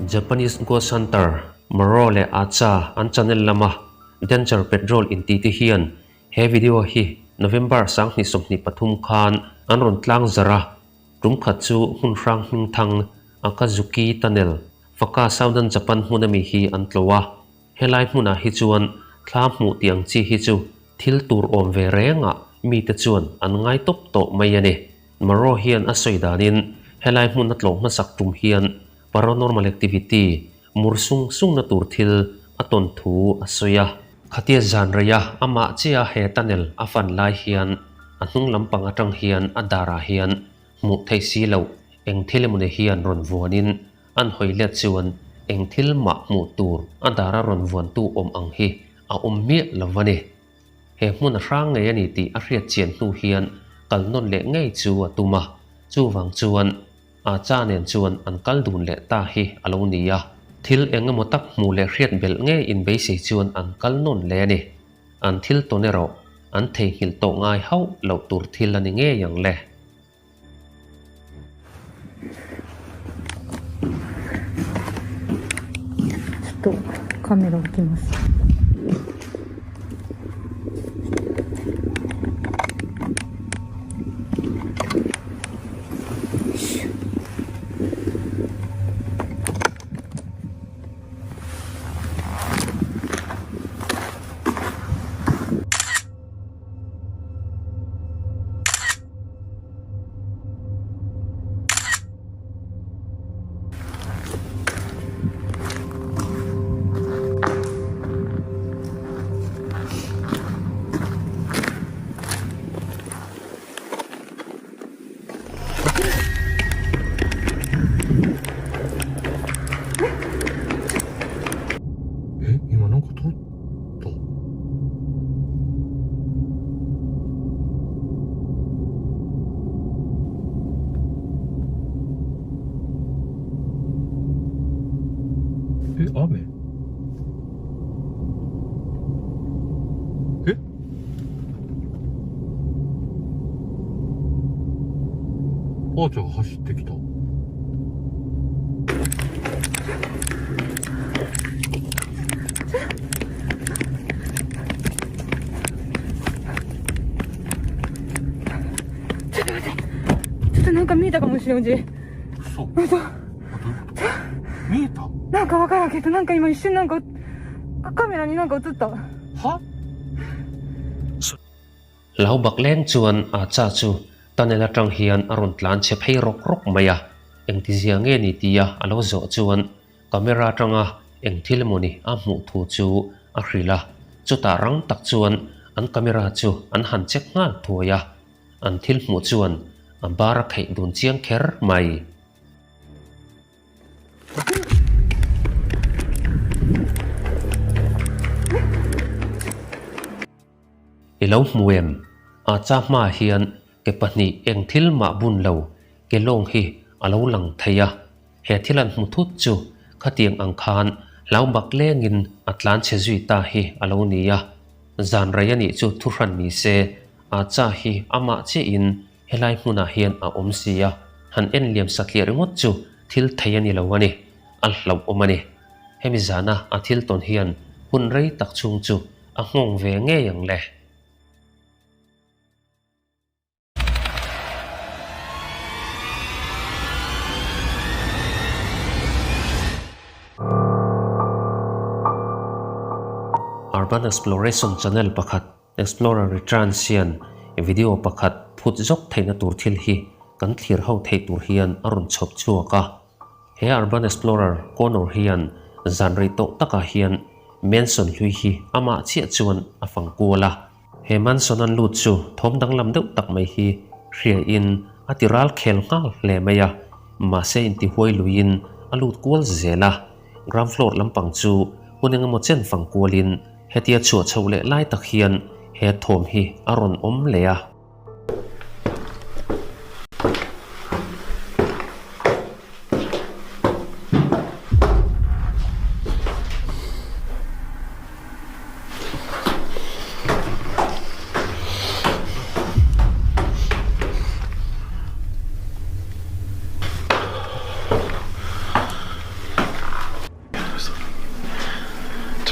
Japanese Ghost Hunter Maro leh Acha an channel lama Danger Patrol inti te hian he video hi November 2023 khan an rawn tlang zarh a, tum khat chu hmun hrang hmingthang Akazuki Tunnel, Faka Southern Japan hmun ami hi an tlo a. Helai hmunah hi chuan thla hmuh tih ang chi hi chu thil tur awm ve rengah mite chuan an ngai tawp tawh mai a ni. Maro hian a sawi danin helai hmun a tlawh hmasak tum hian paranormal activity mur sung sungna tur thil a tawn thu a sawi a. Khatia zan reia amah chiah he tunnel a fan lai hian a hnung lampang atang hian a darah hian hmuh theih si loh eng thil emaw ni hian rawn vuanin An hawi let chuan eng thil mah hmuh tur a dara rawn vuantu awm ang hi a awm miah lo va ni. He hmun a hrang ngei a ni tih a hriat chian hnu hian kal nawn leh ngei chu a tum a, chuvang chuan a cha nen chuan an kal dun leh ta hi a lo ni a. Thil eng emaw tak hmuh leh hriat belh ngei inbeisei chuan an kal nawn leh a ni. An thil tawn erawh an theihnghilh tawh ngai hauh loh tur thil a ni ngei ang le. ちょっとカメラ置きます。え今なんか通ったえ雨えあーちゃんが走ってきた。ちょっと待って。ちょっとなんか見えたかもしれん、おじ。嘘。嘘。あどういうこと見えたなんかわからんけど、なんか今一瞬なんか、カメラになんか映った。は Hlau bak leng chuan Acha chu tunnel atang hian a rawn tlan chhe phei rawk rawk mai a, engtizia nge ni tia a lo zawh chuan camera atanga eng thil emaw ni a hmuh thu chu a hrilh a, chutah rang tak chuan an camera chu an han check nghal thuai a, an thil hmuh chuan a bar a kheih dun chiang kher mai. I lo hmu em? A cha hmaah hian ke pahnih eng thil mah bun lo ke lawng hi a lo lang thei a. He thil an hmu thut chu khatiang ang khan hlau bak lengin a tlan chhe zui ta hi a lo ni a. Zan rei a nih chu thuhran ni se, a cha hi amah chiahin helai hmunah hian a awm si a, han en liam satliah ringawt chu thil thei a ni lo a ni, a hlauhawm a ni. Hemi zana a thil tawn hian hun rei tak chhung chu a nghawng ve ngei ang le. Urban Exploration channel pakhat Explorer Returns hian video pakhat phut zawk theihna tur thil hi kan thlir ho theih tur hian a rawn chhawp chhuak a. He Urban Explorer Connor hian zan rei tawh takah hian Mansion hlui hi amah chiah chuan a fang kual a. He Mansion an lut chu thawm danglam deuh tak mai hi hriain a ti ral khel nghal hle mai a, mahse intihuai luiin a lut kual zel a. Ground floor lampang chu hun engemaw chen fang kualin hetia chhuah chhoh leh lai tak hian he thawm hi a rawn awm leh a.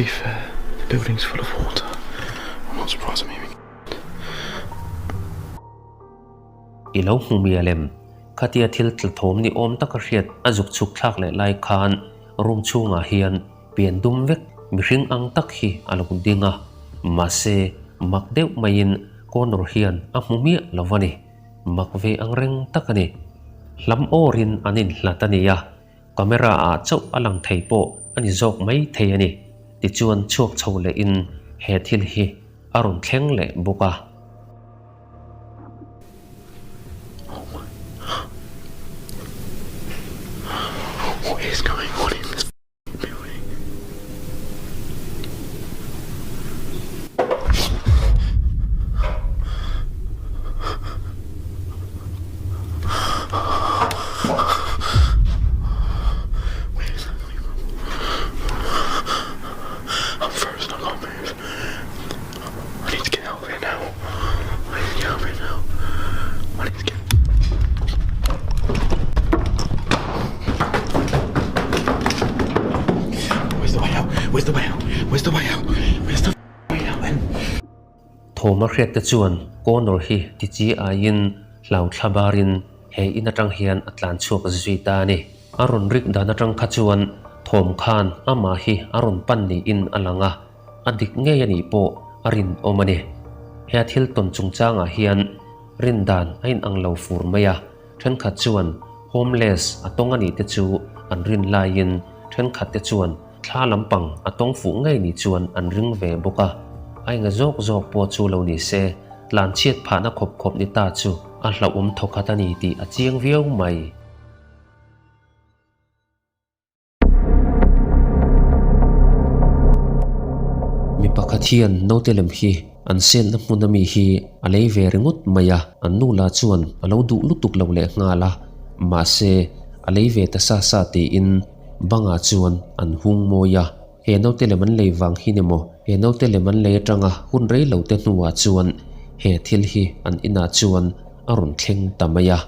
be fair, the building's full of water. I'm not surprised I'm hearing. I lo hmu mial em? Khatia thil tla thawm ni awm taka hriat a zuk chhuk thlak leh lai khan room chhungah hian pian dum vek mihring ang tak hi a lo ding a, mahse mak deuh maiin Connor hian a hmu miah lo a ni. Mak ve ang reng tak a ni. Hlam awrin an inhlat a nia, camera ah chauh a lang thei pawh a ni zawk mai thei a ni. Tichuan chhuak chho lehin he thil hi a rawn thleng leh bawk a. What is going on in this building? Where is that coming from? I'm frozen, I can't move. I need to get out of here now. I need to get out of here now. I need to get. Where's the way out? Where's the way out? Where's the way out? Where's the way out then? Thawma hriat te chuan Connor hi ti chi aiin hlau thla barin he in atang hian a tlan chhuak zui ta a ni. A rawn rik dan atang kha chuan thawm khan amah hi a rawn pan niin a lang a. A dik ngei a nih pawh a rinawm a ni. He a thil tawn chungchangah hian rindan a inang lo fur mai a, thenkhat chuan homeless a tawng a nih te chu an rin laiin thenkhat te chuan thla lampang a tawng fuh ngei ni chuan an ring ve bawk a. A enga zawk zawk pawh chu lo ni se, tlanchhiat phahna khawp khawp ni ta chu a hlauhawm thawkhat a ni tih a chiang viau mai. Mi pakhat hian naute lem hi an senna hmun ami hi a lei ve ringawt mai a, an nu lah chuan a lo duh lutuk lo leh nghal a, mahse a lei ve ta sa sa tiin bangah chuan an hung mawi a, he naute lem an lei vang hi ni maw? He naute lem an lei atanga hun rei lo te hnuah chuan he thil hi an inah chuan a rawn thleng ta mai a.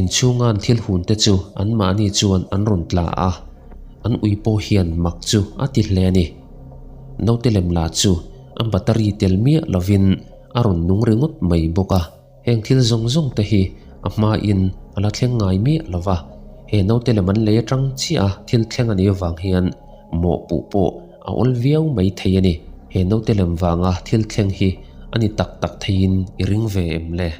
Inchhunga'n thil hun te chu anmahni chuan an rawn tla a, an ui pawh hian mak chu a ti hle a ni. Naute lem la chu a battery tel miah lovin a rawn nung ringawt mai bawk a, heng thil zawng zawng te hi a hmain a la thleng ngai miah lo va, he naute lem an lei atang chiah a thil thleng a nih avang hian mawhpuh pawh a awl viau mai thei a ni. He naute lem vanga thil thleng hi a ni tak tak theiin i ring ve em le?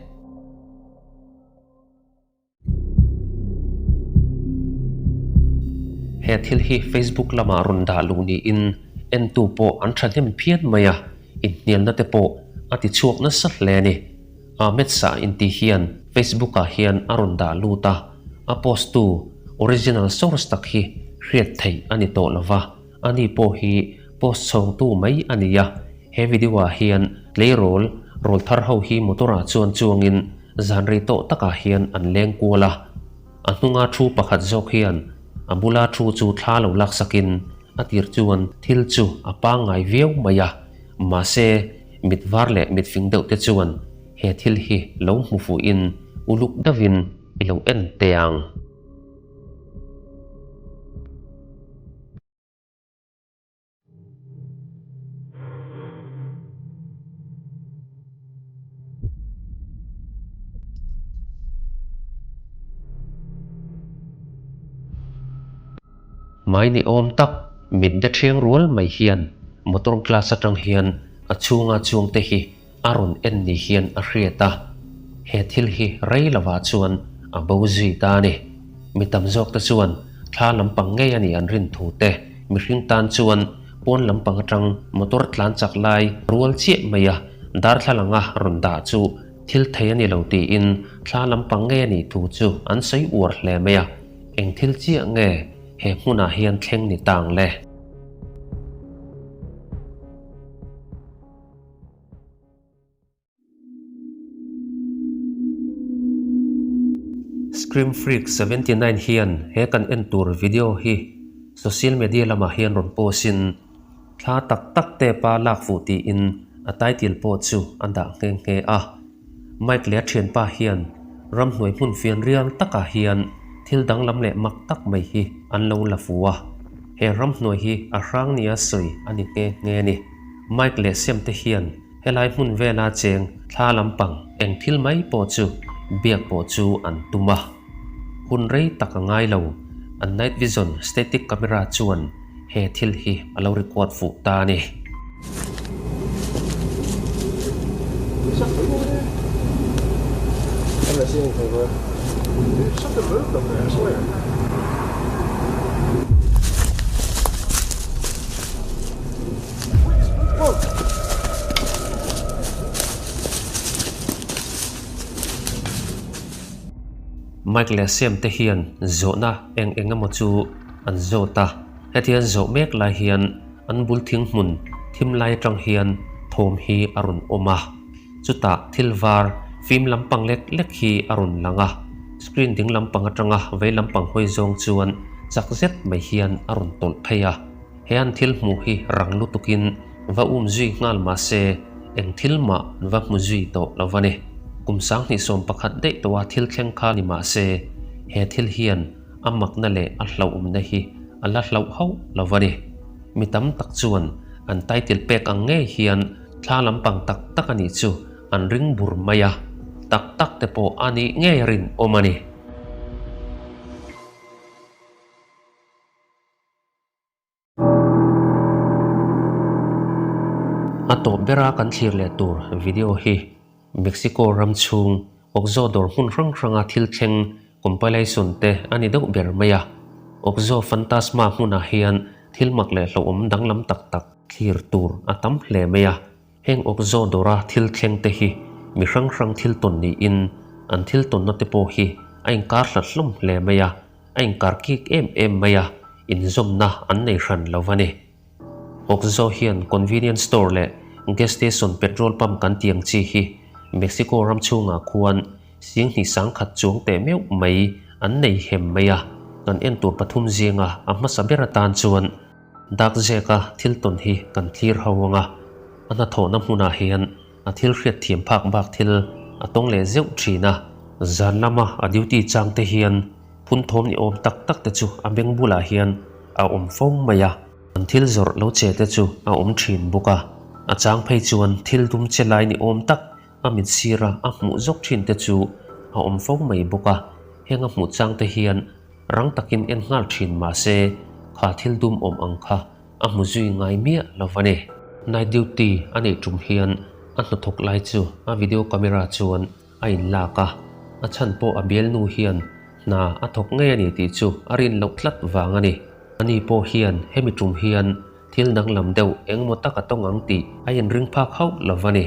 He thil hi Facebook lamah rawn dah luh niin entu pawh an thahnem phian mai a, inhnialna te pawh a ti chhuak nasa hle a ni. Ahmed Shah inti hian Facebook ah hian a rawn dah lut a, a post tu original source tak hi hriat theih a ni tawh lova, ani pawh hi post chhawngtu mai a ni a. He video ah hian tleirawl rawl thar ho hi motor ah chuan chuangin zan rei tawh takah hian an leng kual a. A hnunga thu pakhat zawk hian a bula thu chu thla lo laksakin a tir chuan thil chu a pangngai viau mai a. Mahse, mit var leh mit fing deuh te chuan he thil hi lo hmu fuhin uluk deuhin i lo en teh ang. Mai ni awm tak mit de ṭhiang rual mai hian motor glass aṭang hian a chhunga chuangte hi a rawn en ni hian a hriat a, he thil hi rei lovah chuan a bo zui ta a ni. Mi tam zawk te chuan thla lampang ngei a nih an rin thu te, mihring tan chuan pawn lampang atang motor tlan chak lai rual chiah mai a darthlalang a rawn dah chu thil thei a ni lo tiin thla lampang ngei a nih thu chu an sawi uar hle mai a, eng thil chiah nge he hmunah hian thleng ni tang le? Scream Freak 79 hian he kan en tur video hi social media lamah hian rawn post in thla tak tak te pa lak fuh tiin a title pawh chu a dah nghe nghe a. Mike leh a thianpa hian ramhnuai hmun fian rial takah hian thil danglam leh mak tak mai hi an lo la fu a. He ramhnuai hi a hrang nia sawi a ni nghe nghe a ni. Mike leh Sam te hian Helai hmun vela cheng thla lampang eng thil mai pawh chu biak pawh chu an tum a. Hun rei tak a ngai lo, an night vision static camera chuan he thil hi a lo record fuh ta a ni. Mike leh Sam te hian zawhna eng eng emaw chu an zawt a, heti an zawh mek lai hian an bul thing hmun thim lai atang hian thawm hi a rawn awm a, chutah thil var fim lampang lek lek hi a rawn lang a, screen ding lampang atanga vei lampang hawi zawng chuan chak zet mai hian a rawn tawlh phei a. He an thil hmuh hi rang lutukin va um zui nghal mah se eng thil mah an va hmu zui tawh lo va ni. Kum 2011 daih tawha thil thleng kha ni mah se he thil hian a makna leh a hlauhawmna hi a la hlauh hauh lo va ni. Mi tam tak chuan an title pek ang ngei hian thla lampang tak tak a nih chu an ring bur mai a, tak tak te pawh a nih ngei rinawm a ni. A tawp bera kan thlir leh tur video hi Mexico ram chhung Oxxo dawr hmun hrang hranga thil thleng compilation te a ni deuh ber mai a. Oxxo Fantasma hmunah hian thil mak leh hlauhawm danglam tak tak thlir tur a tam hle mai a. Heng Oxxo dawra thil thleng te hi mi hrang hrang thil tawn niin an thil tawnna te pawh hi a inkar hlat hlawm hle mai a. A inkar kik em em mai a, inzawmna an nei hran lo va ni. Oxxo hian convenience store leh gas station petrol pump kan tih ang chi hi Mexico ram chhungah khuan singhnih sangkhat chuang teh meuh mai an nei hem mai a, kan en tur pathum zinga a hmasa ber atan chuan dak zeka thil tawn hi kan thlir ho ang a, a hnathawhna hmunah hian A thil hriat thiam phak bak thil a tawng leh zeuh thin a. Zan lama a duty chang te hian phun thawm ni awm tak tak te chu a beng bulah hian a awm fo mai a. An thil zawrh lo che te chu a awm thin bawk a. A chang phei chuan thil dum che lai ni awm tak a mit sira a hmuh zawk thin te chu a awm fo mai bawk a. Heng a hmuh chang te hian rang takin en nghal thin mahse kha thil dum awm ang kha A hmu zui ngai miah lo va ni. Night duty a neih tum hian a hnathawk lai chu a video camera chuan a inlak a, a chhan pawh a bialnu hian hna a thawk ngei a ni tih chu a rin loh tlat vang a ni. Ani pawh hian hemi tum hian thil danglam deuh engemaw tak a tawng ang tih a inring phak hauh lo va ni.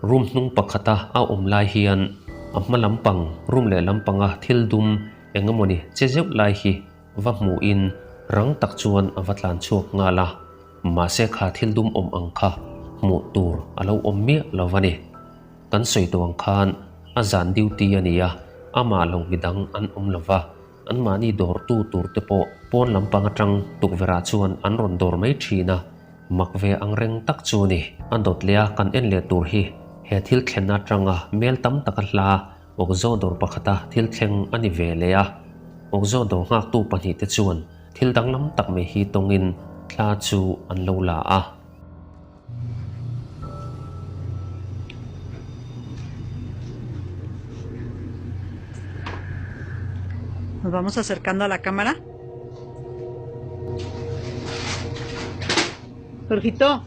Room hnung pakhata a awm lai hian a hma lampang room leh lampanga thil dum Eng emawni che zeuh lai hi va hmuhin rang tak chuan a va tlan chhuak nghal a, mahse kha thil dum awm ang kha hmuh tur a lo awm miah lo a ni. Kan sawi tawh ang khan a zan duty a ni a, amah lo midang an awm lo va, anmahni dawrtu tur te pawh pawn lampang atang tukverh ah chuan an rawn dawr mai thin a, mak ve ang reng tak chu a ni. A dawt leh a kan en leh tur hi he thil thlenna atanga mel tam taka hla Awkzaw dawr pakhata thil thleng a ni ve leh a, Awkzaw dawr nghaktu pahnihte chuan thil danglam tak mai hi tawngin thla chu an lo la a. Nos vamos acercando a la cámara. Jorgito.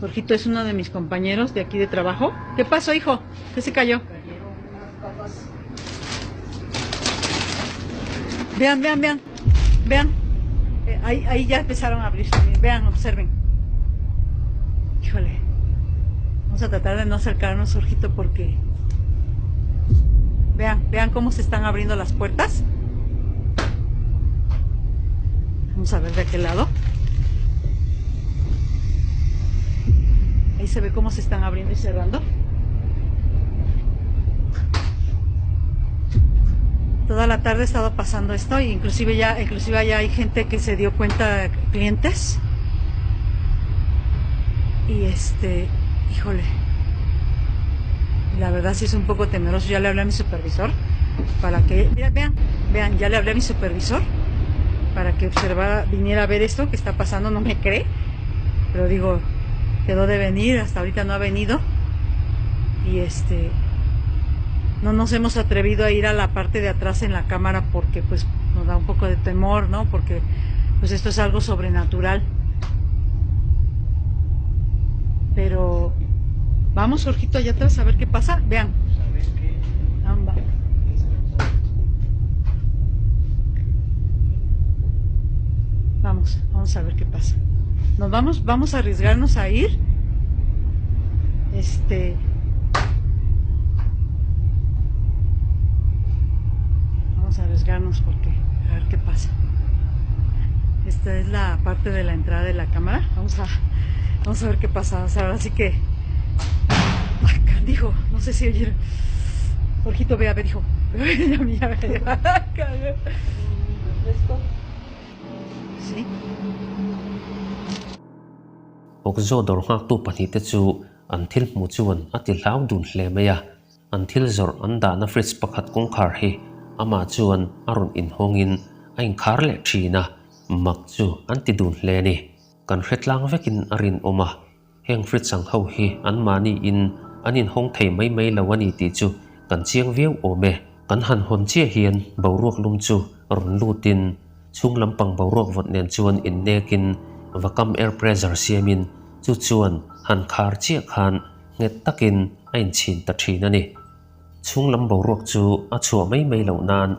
Jorgito es uno de mis compañeros de aquí de trabajo. ¿Qué pasó, hijo? ¿Qué se cayó? Vean, vean, vean. Vean. Eh, ahí, ahí ya empezaron a abrirse. Vean, observen. Híjole. Vamos a tratar de no acercarnos, Jorgito, porque... Vean, vean cómo se están abriendo las puertas. Vamos a ver de aquel lado. Ahí se ve cómo se están abriendo y cerrando. Toda la tarde ha estado pasando esto, inclusive ya, inclusive ya hay gente que se dio cuenta, clientes. Y este, híjole, la verdad sí es un poco temeroso. Ya le hablé a mi supervisor para que, mira, vean, vean, ya le hablé a mi supervisor para que observara, viniera a ver esto que está pasando, no me cree, pero digo, quedó de venir, hasta ahorita no ha venido. Y este, no nos hemos atrevido a ir a la parte de atrás en la cámara porque pues nos da un poco de temor, ¿no? Porque pues esto es algo sobrenatural. Pero vamos, Jorgito, allá atrás a ver qué pasa. Vean. Vamos, vamos a ver qué pasa. Nos vamos, vamos a arriesgarnos a ir. Este. Vamos a arriesgarnos porque a ver qué pasa. Esta es la parte de la entrada de la cámara. Vamos a, vamos a ver qué pasa. O ahora sí que. Acá dijo, no sé si oyeron. Jorgito, ve a ver, hijo. Sí. Awkzaw dawr nghaktu pahnihte chu an thil hmuh chuan a ti hlau dun hle mai a, an thil zawrh an dahna fridge pakhat kawngkhar hi amah chuan a rawn inhawngin a inkhar leh thin a, mak chu an ti dun hle a ni. Kan hre tlang vekin a rinawm a, Heng fridge ang ho hi anmahni in an inhawng thei mai mai lo a ni tih chu kan chiang viau awm e. Kan han hawn chiah hian boruak lum chu rawn lutin chhung lampang boruak vawt nen chuan innekin vacuum air pressure siamin chu chuan han khar chiah khan nghet takin a inchhin ta thin a ni. Chhung lam boruak chu a chhuah mai mai loh nan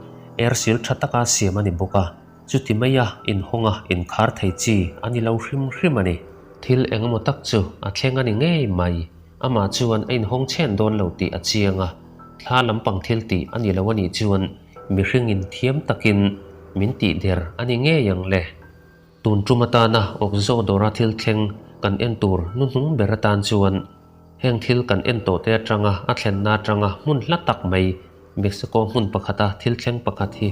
air seal tha taka siam a ni bawk a, chuti maia inhawnga inkhar thei chi a ni lo hrim hrim a ni. Thil engemaw tak chu a thleng a ni ngei mai, amah chuan a inhawng chhen dawn lo tih a chiang a, thla lampang thil tih a ni lo a nih chuan mihringin thiam takin min tih der a ni ngei ang le. Tun tum atana Awkzaw dawra thil thleng kan en tur hnuhnung ber atan chuan heng thil kan en tawh te atanga a thlenna atanga hmun hla tak mai Mexico hmun pakhata thil thleng pakhat hi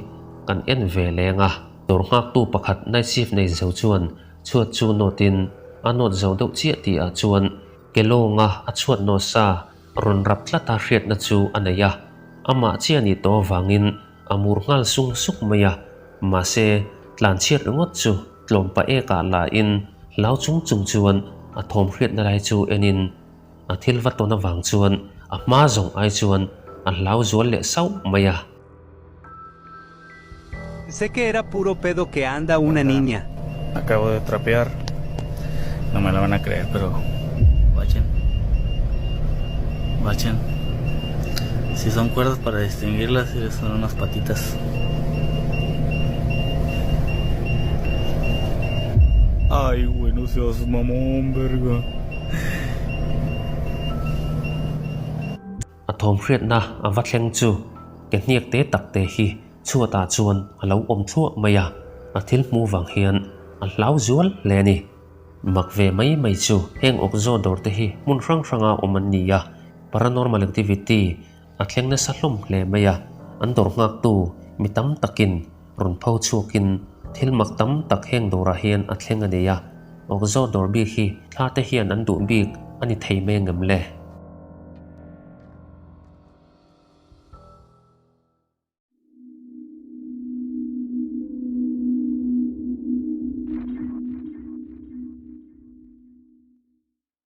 kan en ve leng a. Dawr nghaktu pakhat night shift nei zo chuan chhuat chu nawtin a nawt zo deuh chiah tih ah chuan ke lawnga a chhuat nawt sa rawn rap tlata hriatna chu a nei a, amah chiah nih tawh avangin A mur nghal sung suk mai a, mahse tlan chhiat ringawt chu tlawm pa ekah la in hlau chung chung chuan a thawm hriatna lai chu en in a thil va tawn avang chuan a hma zawng ai chuan a hlau zual leh sauh mai a. Pensé que era puro pedo que anda una niña. Acabo de trapear. No me la van a creer, pero guachen. Guachen. Si son cuerdas para distinguirlas, son unas patitas. Ay, güey, no seas mamón, verga. A thawm hriatna a va thleng chu ke hniak te tak te hi. Chhuatah chuan a lo awm thluah mai a, a thil hmuh vang hian a hlau zual hle a ni. Mak ve mai mai chu heng awkzaw dawr te hi hmun hrang hranga awm an ni a, paranormal activity a thleng nasa hlawm hle mai a, an dawr nghaktu mi tam takin rawn pho chhuakin thil mak tam tak heng dawrah hian a thleng a nei a, awkzaw dawr bik hi thla te hian an duh bik a ni thei mai angem le?